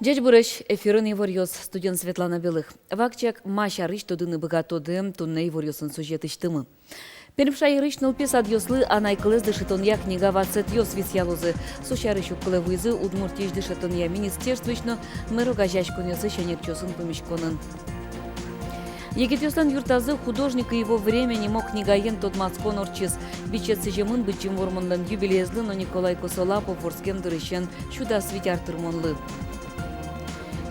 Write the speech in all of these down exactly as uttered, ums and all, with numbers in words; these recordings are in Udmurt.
Ӟечбуресь! Эфирын иворъёс, студиын Светлана Белых. Вакчияк, ма сярысь тодыны быгатоды туннэ иворъёсын сюжетысьтымы. Пермь шаерысь нылпи садъёслы анай кылэз дышетонъя книга ватсэтъёс висъялозы. Со сярысь уг кылэ вуизы Удмуртиысь дышетонъя министерствоысь но мер огазеяськонъёсысь ӧнерчиосын пумиськонын. Егитъёслэн юртазы «Художник и его время» нимо книгаен тодматскон ортчиз. Бичет сӥземын Быдӟым Вормонлэн юбилеезлы но Николай Косолапов вордскем дырысен сю дас вить ар тырмонлы.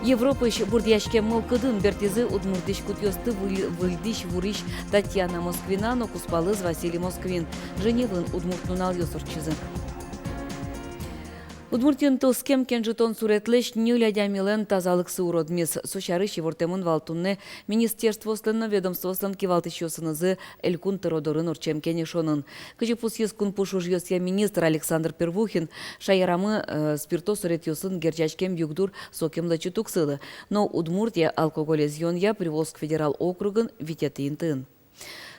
Европаысь бурдъяськем мылкыдын бертӥзы Удмуртиысь кутъёсты выль-, выльдӥсь-вурись Татьяна Москвина но кузпалыз Василий Москвин. Женевын удмурт нуналъёс ортчизы. Удмуртиын тылскем кенжытон суретлэсь ньыль адямилэн тазалыксы уродмиз. Со сярысь ивортэмын вал туннэ министерствоослэн но ведомствоослэн кивалтӥсьёсынызы Элькун тӧро дорын ортчем кенешонын. Кызьы пусйиз кунпуш ужъёсъя министр Александр Первухин, шаерамы, э, спирто суретъёсын герӟаськем югдур сокем лэчыт уг сылы, но Удмуртия алкоголез юонъя Приволжск федерал округын витетӥ интыын.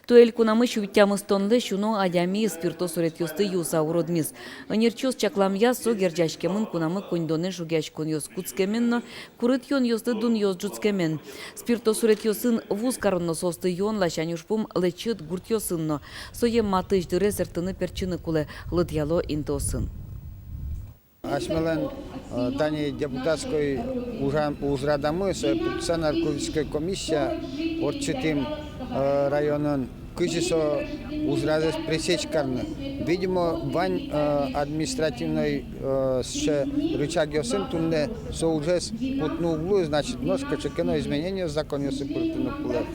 Туэ элькунамы сю тямыстонлэсь уно адями спирто суретъёсты юыса уродмиз. Ӧнерчиос чакламъя, со герӟаськемын кунамы коньдонэн шугъяськонъёс кутскемен но курыт юонъёслы дунъёс ӝутскемен. Спирто суретъёсын вуз карон но соосты юон ласянь ужпум лэчыт гуртъёсын но. Сое матысь дыре сэрттыны-пертчыны кулэ, лыдъяло интыосын. Асьмелэн, э, тани депутатской ужа-, ужрадамы со пукса наркотической комиссия ортчытӥм, э, районын, кызьы со ужрадэз пресечь карны. Видимо, вань, э, административной, э, сыӵе рычагъёсын туннэ со ужез кутыны уг луы, значит, нош кыӵе ке но изменениос законъёсы пыртыны кулэ,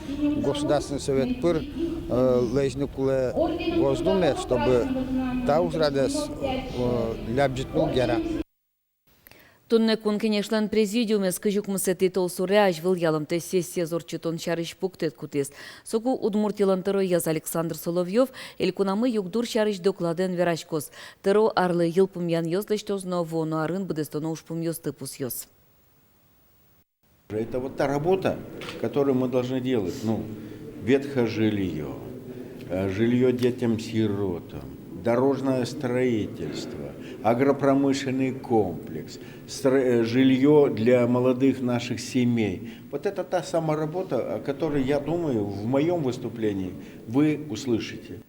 Государственный Совет пыр, э, лэзьыны кулэ Госдуме, чтобы та ужрадэз, э, лябӟытыны уг яра. Туннэ Кун Кенешлэн президиумез кызь укмысэтӥ толсуре азьвыл ялэмтэ сессиез ортчытон сярысь пуктэт кутӥз. Соку Удмуртилэн тӧроез Александр Соловьёв элькунамы югдур сярысь докладэн вераськоз. Тӧро арлы йылпумъянъёс лэсьтоз но вуоно арын быдэстоно ужпумъёсты пусъёз. Это вот та работа, которую мы должны делать. Ну, ветхое жильё, э, жильё детям-сиротам, дорожное строительство, агропромышленный комплекс, стро-, э, жильё для молодых наших семей. Вот это та самая работа, о которой, я думаю, в моём выступлении вы услышите.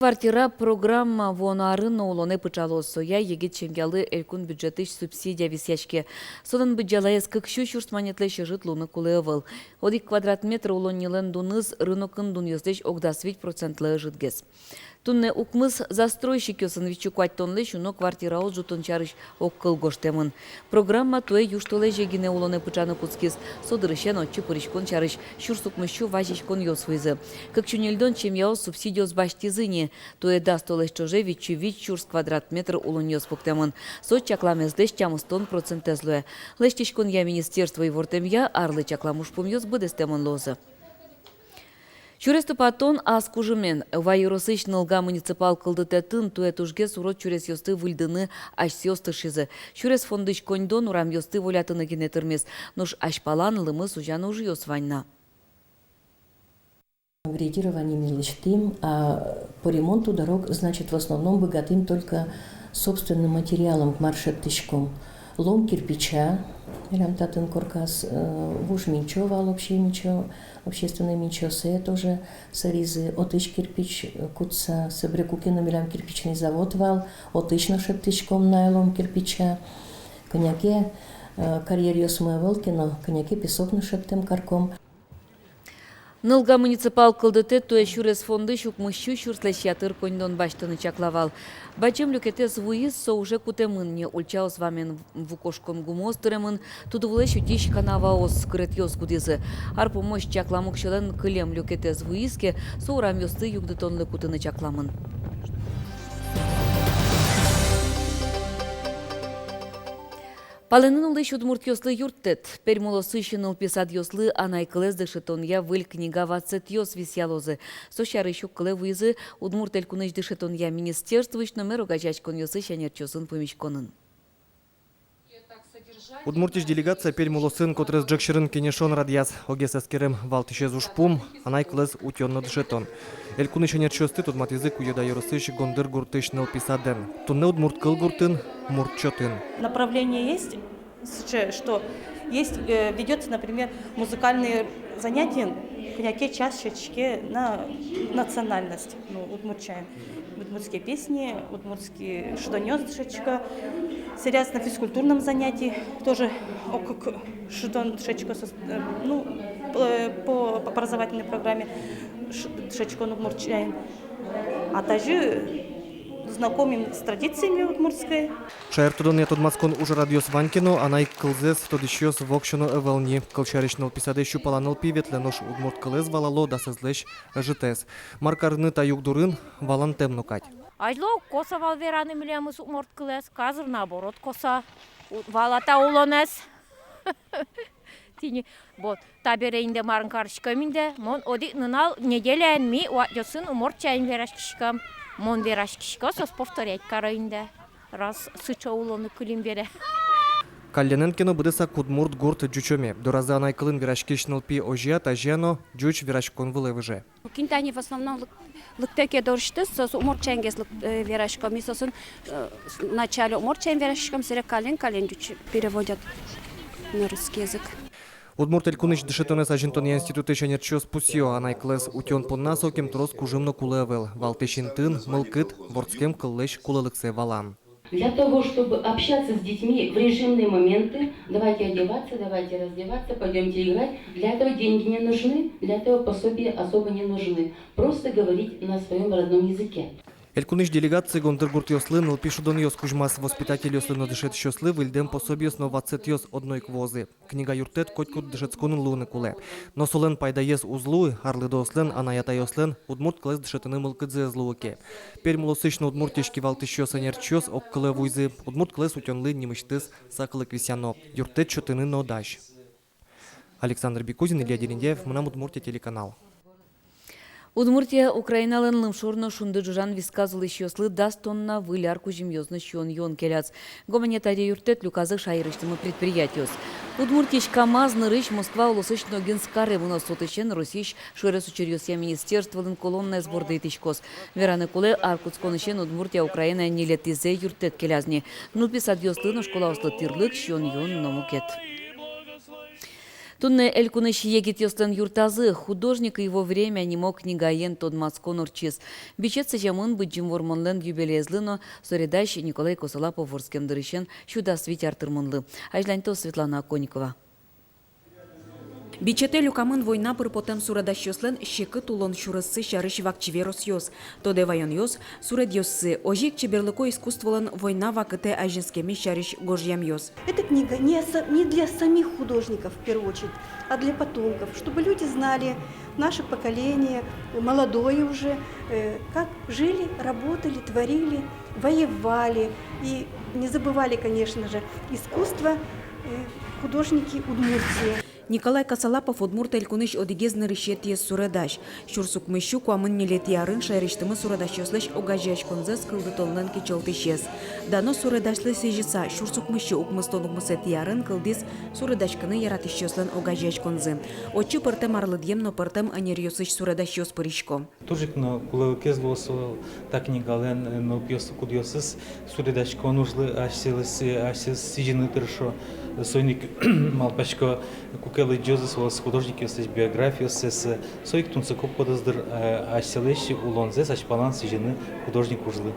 «Квартира» программа вуоно арын но улонэ пыӵалоз. Соя егит семьялы элькун бюджетысь субсидия висъяське. Солэн быдӟалаез кык сю сюрс манетлэсь ӧжыт луыны кулэ ӧвӧл. Одӥг квадрат метр улоннилэн дуныз рынокын дунъёслэсь ог дас вить процентлы ӧжытгес. Туннэ укмыс застройщикъёсын витьсю куатьтонлэсь уно квартираос ӝутон сярысь огкыл гожтэмын. Программа туэ южтолэзе гинэ улонэ пыӵаны кутскиз. Со дырысен отчы пыриськон сярысь сюрс укмыссю вазиськонъёс вуизы. Кык сю ньыльдон семьяос субсидиос басьтӥзы ни. Туэ дас толэзь ӵоже витьсю вить сюрс квадрат метр улонъёс пуктэмын. Со чакламезлэсь тямыстон процентэз луэ. Лэсьтӥськонъя министерство ивортэмъя, арлы чаклам ужпумъёс быдэстэмын луозы. Сюрес тупатон ас кужымен. Ува ёросысь Нылга муниципал кылдытэтын туэ тужгес урод сюресъёсты выльдыны асьсэос тыршизы. Сюрес фондысь коньдон урамъёсты волятыны гинэ тырмиз. Нош азьпалан лымы сузян ужъёс вань на. Грейдирование ми лэсьтӥм, а по ремонту дорог, значит, в основном быгатӥм только собственным материалом, мар шедьтӥськом. Лом кирпича, милям татын корказ, э, вуж минчо вал, общей минчо, общественной минчо, сое тоже сэризы, отысь кирпич, э, кутса, собере куке но милям кирпичный завод вал, отысь но шедьтӥськом на лом кирпича. Кӧня ке, э, карьеръёсмы ӧвӧл ке но, кӧня ке песок но шедьтэм карком. Нылга муниципал кылдытэт туэ сюрес фондысь укмыссю сюрслэсь ятыр коньдон басьтыны чакла вал. Бадӟым люкетэз вуиз, со уже кутэмын ни, ульчаос вамен ву кошкон гумыос тыремын, тудвулэсь утись канаваос, кыретъёс гудӥзы. Ар пумозь чаклам уксёлэн кылем люкетэз вуиз ке, со урамъёсты югдытонлы кутыны чакламын. Палэнын улӥсь удмуртъёслы юрттэт. Пермь улосысь нылпи садъёслы анай кылэз дышетонъя выль книга ватсэтъёс висъялозы. Со сярысь уг кылэ вуизы Удмурт Элькунысь дышетонъя министерствоысь но мер огазеяськонъёсысь ӧнерчиосын пумиськонын. Удмуртиысь делегация Пермь улосын котырес ӝӧк сьӧрын кенешон радъяз. Огез эскерем валтӥсез ужпум — анай кылэз утён но дышетон. Элькунысь ӧнерчиосты тодматӥзы Куеда ёросысь Гондыр гуртысь нылпи садэн. Туннэ удмурт кыл гуртын, мурт чотын. Направление есть, Сыӵе, что есть, э, ведётся, например, музыкальные занятия, кӧня ке час сётӥське на национальность, ну, удмурт сямен. Удмуртские песни, удмуртские шудонъёс дышетско. Серьёзно, на физкультурном занятии тоже ог-, ог-, шудон дышетско, сос-, э, ну, э, по образовательной программе ш-, дышетско удмурт сямен. А тазьы знакомим с традициями удмуртской. Шаертодонъя тодматскон ужрадъёс вань ке но, анай кылзэс тодӥсьёс воксё но ӧвӧл ни. Кылсярысь, нылпи садэ сю пала нылпи ветлэ, нош удмурт кылэз валало дасэзлэсь ӧжытэз. Мар карыны та югдурын, валантэм но кадь. Азьло уг косо вал вераны милемыз удмурт кылэз, казыр наоборот косо. У-, валатэ улонэз. Тӥни, вот, табере инде марын кариськом инде, мон одӥг нунал неделяен ми ватёсын удмурт сямен вераськиськом. Мон вераськисько, соос повторять каро инде. Раз сыӵе улонэ кылим бере. Калленэн ке но, быдэсак удмурт гурт ӟучоме. Доразы анай кылын вераськись нылпи озьы-а, тазьы-а но, ӟуч вераськон вылэ выже. Кин тани в основном лык-, лыктэ ке дорысьтыз, соос удмурт сяменгес лык-, э, вераськом, и соосын, э, с-, вначале удмурт сямен вераськом, сэре каллен-каллен ӟуч переводят на русский язык. Удмурт Элькунысь дышетонэз азинтонъя институтысь ӧнерчиос пусъё: анай кылэз утён понна сокем трос кужым но кулэ ӧвӧл. Валтӥсь интыын — мылкыд, вордскем кыллэсь кулэлыксэ валан. Для того, чтобы общаться с детьми в режимные моменты, давайте одеваться, давайте раздеваться, пойдёмте играть, для этого деньги не нужны, для этого пособия особо не нужны. Просто говорить на своём родном языке. Элькунысь делегация гондыр гуртъёслы нылпи шудонъёс кузьмаз. Воспитательёслы но дышетӥсьёслы выльдэм пособиос но ватсэтъёс одно ик вуозы. Книга юрттэт котькуд дышетсконын луыны кулэ. Но солэн пайдаез уз луы, арлыдоослэн, анай-атайёслэн удмурт кылэз дышетыны мылкыдзы ӧз луы ке. Пермь улосысь но Удмуртиысь кивалтӥсьёс, ӧнерчиос огкылэ вуизы: удмурт кылэз утёнлы нимысьтыз саклык висъяно, юрттэт сётыны но дась. Александр Бекузин, Илья Дерендяев, «Мынам Удмуртие» телеканал. Удмуртия Украиналэн лымшор но шунды ӝужан висказ улӥсьёслы дас тонна выль ар кузьымъёс но сиён-юон келяз. Гуманитарной юрттэт люказы шаерысьтымы предприятиос. Удмуртиысь КамАЗ нырысь Москва улосысь Ногинск каре мыноз. Отысен Россиысь шуэрес учыръёсъя министерстволэн колоннаез борды итӥськоз. Вераны кулэ, ар кутсконысен Удмуртия Украинаен ньылетӥзэ юрттэт келяз ни. Нылпи садъёслы но школаослы тӥрлык, сиён-юон но мукет. Туннэ элькунысь егитъёслэн юртазы «Художник и его время» нимо книгаен тодматскон ортчиз. Бичет сӥземын Быдӟым Вормонлэн юбилеезлы но суредась Николай Косолапов вордскем дырысен сю дас вить ар тырмонлы. Азьланьтоз Светлана Оконникова. Бичетэ люкамын война пыр потэм суредасьёслэн секыт улон сюрессы сярысь вакчи веросъёс, тодэ ваёнъёс, суредъёссы, озьы ик чеберлыко искусстволэн война вакытэ азинскемез сярысь гожъямъёс. Эта книга не о са-, не для самих художников в первую очередь, а для потомков, чтобы люди знали, наше поколение, молодое уже, э, как жили, работали, творили, воевали. И не забывали, конечно же, искусство, э, художники Удмуртии. Николай Косолапов Удмурт Элькунысь одӥгез нырысетӥез суредась. Сюрс укмыссю куамын ньылетӥ арын шаерысьтымы суредасьёслэсь огазеяськонзэс кылдытонлэн кичӧлтӥсез. Дано суредасьлы сӥзьыса, сюрс укмыссю укмыстон укмысэтӥ арын кылдӥз суредаськыны яратӥсьёслэн огазеяськонзы. Отчы пӧртэм арлыдъем но пӧртэм ӧнеръёсысь суредасьёс пырисько. Туж ик но кулэлыкез луоз со та книгалэн, э, нылпиослы, кудъёсыз суредаськон ужлы асьсэлэсь, асьсэс сӥзьыны тыршо. Соин ик малпасько, куке лыдӟозы соос художникъёслэсь биографиоссэс, со ик тунсыко потоз дыр, э, асьсэлэсь улонзэс азьпалан сӥзьыны художник ужлы.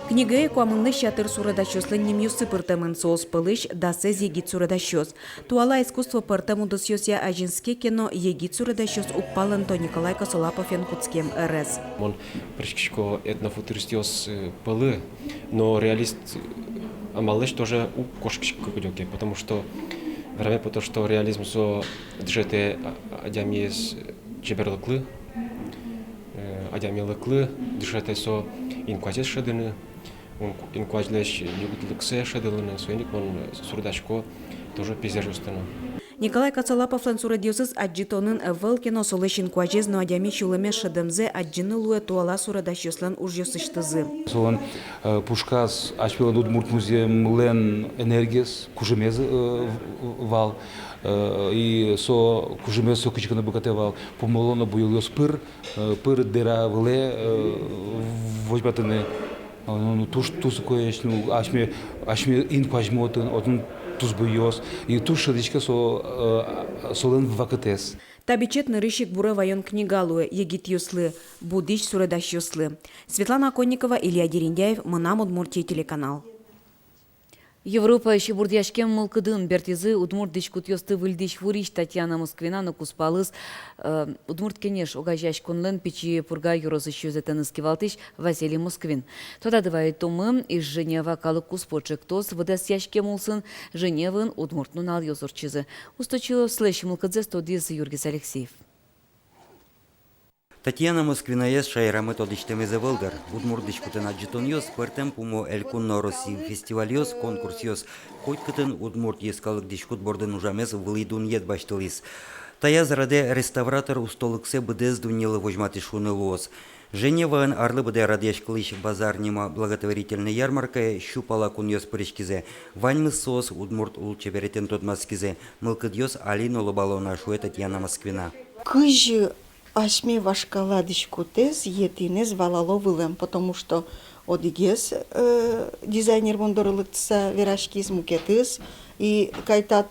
Книгае куамынлэсь ятыр суредасьёслэн нимъёссы пыртэмын, соос пӧлысь дасэз егит суредасьёс. Туала искусство пӧртэм удысъёсъя азинске ке но, егит суредасьёс уг палэнто Николай Косолаповен кутскем ӧрез. Мон пыриськисько этнофутуристъёс, э, пӧлы, но реалист, э, амаллэсь тоже уг кошкиськы кыдёке, потому что вераме потэ, что реализм со дышетэ, а, адямиез чеберлыклы, э, адямилыклы, дышетэ со инкуазез шӧдыны, ин-, инкуазьлэсь югытлыксэ шӧдылыны. Соин ик мон суредасько тоже пейзажъёсты но. Николай Косолаповлэн суредъёсыз адӟытонын ӧвӧл ке но, солэсь инкуазез но адями сюлэмез шӧдэмзэ адӟыны луэ туала суредасьёслэн ужъёсысьтызы. Солэн, э, пушказ асьмелэн удмурт музъемлэн энергиез, кужымез, э, в-, в-, вал, э, и со кужымез со кызьы ке но быгатэ вал пумало но буёлъёс пыр, э, пыр дэра вылэ, э, возьматыны. Ну, ну, туж тунсыко, ну, асьме, асьме инкуазьмы отын, отын тусбуйёс, и туж шӧдӥське со, э, солэн вакытэз. Та бичет нырысь ик буре ваён книга луэ егитъёслы, будӥсь суредасьёслы. Светлана Оконникова, Илья Дерендяев, «Мынам Удмуртие» телеканал. Европаысь ибурдъяськем мылкыдын бертӥзы удмурт дӥськутъёсты выльдӥсь-вурись Татьяна Москвина но кузпалыз, э, «Удмурт Кенеш» огазеяськонлэн Пичи Пурга ёросысь ёзэтэныз кивалтӥсь Василий Москвин. Тодады вайытомы, Иж-Женева калык куспо ӵектос выдасъяськем улсын Женеваын удмурт нуналъёс ортчизы. Усточиослэсь мылкыдзэс тодӥз Юргис Алексеев. Татьяна Москвинаез шаерамы тодӥсьтэмез ӧвӧл, дыр. Удмурт дӥськутэн адӟытонъёс, пӧртэм пумо элькун но Россиысь фестивальёс, конкурсъёс, котькытын удмурт йӧскалык дӥськут бордын ужамез вылӥ дунъет басьтылӥз. Таяз радэ реставратор устолыксэ быдэс дуннелы возьматӥз шуыны луоз. Женеваын арлы быдэ радъяськылӥсь «Базар» нимо благотворительной ярмаркае сю пала кунъёс пыриськизы. Ваньмыз соос удмурт лулчеберетэн тодматскизы. Мылкыдъёс али но лобало на, шуэ Татьяна Москвина. Кызьы асьме вашкала дӥськутэз, етӥнэз валало вылэм, потому что одӥгез, э, дизайнер мон доры лыктыса вераськиз, мукетыз, и кайта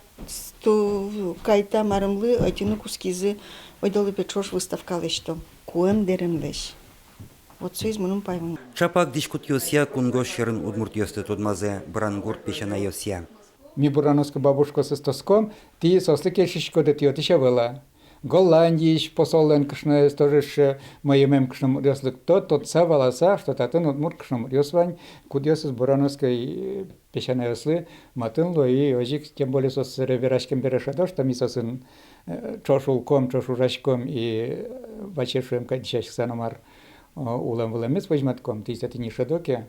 ту-, кайта марымлы ӧтьыны кутскизы ойдолэ, пе, ӵош выставка лэсьтом куэм дэремлэсь. Вот соиз мыным паймымон. Ӵапак дӥськутъёсъя кунгож сьӧрын удмуртъёсты тодмазы, Брангурт песянайёсъя. Ми Бурановской бабушкаосыз тоском, тӥ соослы кельшиськоды, тӥ отысь ӧвӧл-а? Голландиысь посоллэн кышноез тоже, э, мӧйымем кышномуртъёс лыкто, тодса-валаса, что татын удмурт кышномуртъёс вань, кудъёсыз Бурановской, э, песянайёслы матын луо, и озьы ик, тем более, соос собере вераськем бере шӧдо, что ми соосын, э, ӵош улӥськом, ӵош ужаськом, и, э, ваче, шуэм кадь, дӥсяськыса но мар, э, улэм-вылэммес возьмаськом, тӥ сое тӥни шӧдоды ке,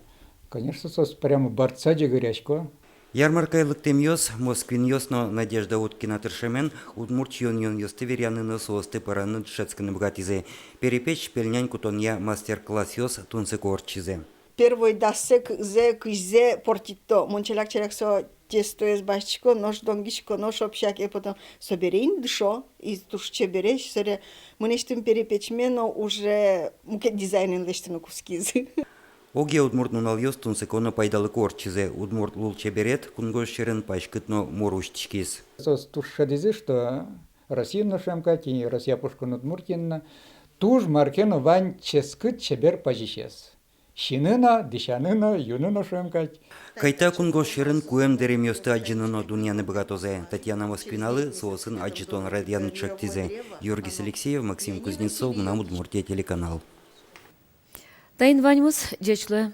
конечно, соос прямо бӧрдыса ӟыгыръясько. Ярмаркае лыктэмъёс, Москвинъёс но Надежда Уткина тыршемен, удмурт сиён-юонъёсты веръяны но соосты пӧраны, дышетскыны быгатӥзы. Перепеч, пельнянь кутонъя мастер-классъёс тунсыко ортчизы. Первой дассэ, кыкзэ, кызьзэ портито. Мон ӵаляк-ӵаляк со тестоез басьтӥсько, нош донгисько, нош общак, и потом собере ини дышо, и туж чебересь, собере мынэсьтым перепечме но уже мукет дизайнэн лэсьтыны кутскизы. Огъя удмурт нуналъёс тунсыко но пайдалыко ортчизы. Удмурт лулчеберет кунгож сьӧрын паськыт но мур усьтӥськиз. Соос туж шӧдӥзы, что Россиын но, шуэм кадь, и Россия пушкын Удмуртиын но туж мар ке но вань ческыт, чебер пазисез. Сиыны но, дӥсяны но, юыны но, шуэм кадь. Кайта кунгож сьӧрын куэм дэремъёсты адӟыны но дунъяны быгатозы. Татьяна Москвиналы соосын адӟытон радъяны ӵектӥзы. Юргис Алексеев, Максим Кузнецов, «Мынам Удмуртие» телеканал. Таин ваньмыз. Ӟеч луэ.